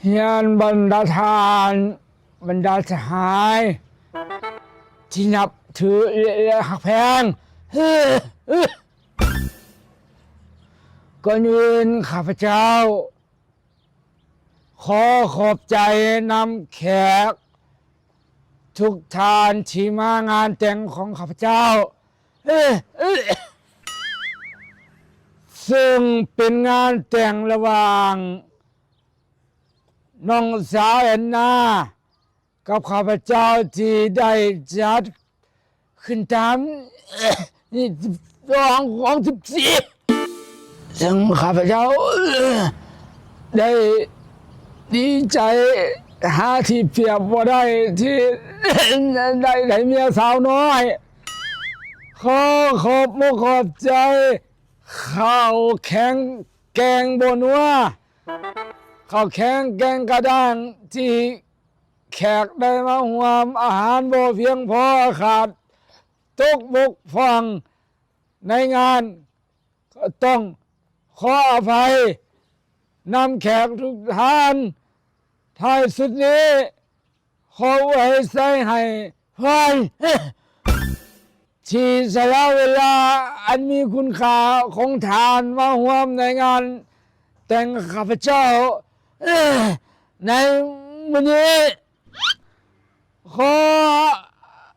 ຮຽນບັນດາທ່ານ, ບັນດາສະຫາຍທີ່ນັບຖື ແລະ ແລະ ຮັກແພງ, ກ່ອນອື່ນ ຂ້າພະເຈົ້າ ຂໍຂອບໃຈນຳແຂກທຸກທ່ານທີ່ມາງານແຕ່ງຂອງຂ້າພະເຈົ້າ, ເຊິ່ງເປັນງານແຕ່ງລະຫວ່າງນ້ອງສາວແອນນາ ກັບຂ້າພະເຈົ້າທີ່ໄດ້ຈັດຂຶ້ນຕາມ ນີ້ ສິບສອງ ຂອງ ສິບສີ່ ເຊິ່ງຂ້າພະເຈົ້າໄດ້ດີໃຈຫາທີ່ປຽບບໍ່ໄດ້ ທີ່ໄດ້ ໄດ້ເມຍສາວນ້ອຍ. ຂໍຂອບອົກຂອບໃຈ ເຂົ້າແຂງແກງບໍ່ນົວ, ເຂົ້າແຂງແກງກະດ້າງທີ່ ແຂກໄດ້ມາຮ່ວມອາຫານບໍ່ພຽງພໍ, ຂາດຕົກບົກຜ່ອງໃນງານ, ກໍຕ້ອງຂໍອະໄພນຳແຂກທຸກທ່ານ. ທ້າຍສຸດນີ້ ຂໍອວຍໄຊໃຫ້ພານ ທີ່ສະຫຼະເວລາອັນມີຄຸນຄ່າຂອງທ່ານມາຮ່ວມໃນງານແຕ່ງຂ້າພະເຈົ້າໃນມື້ນີ້. ຂໍ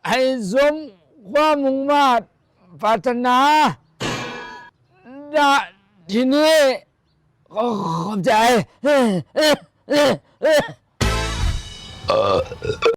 ໃຫ້ສົມຄວາມມຸ່ງມາດປາດຖະໜາ. ນະທີ່ນີ້ ຂໍຂອບໃຈ.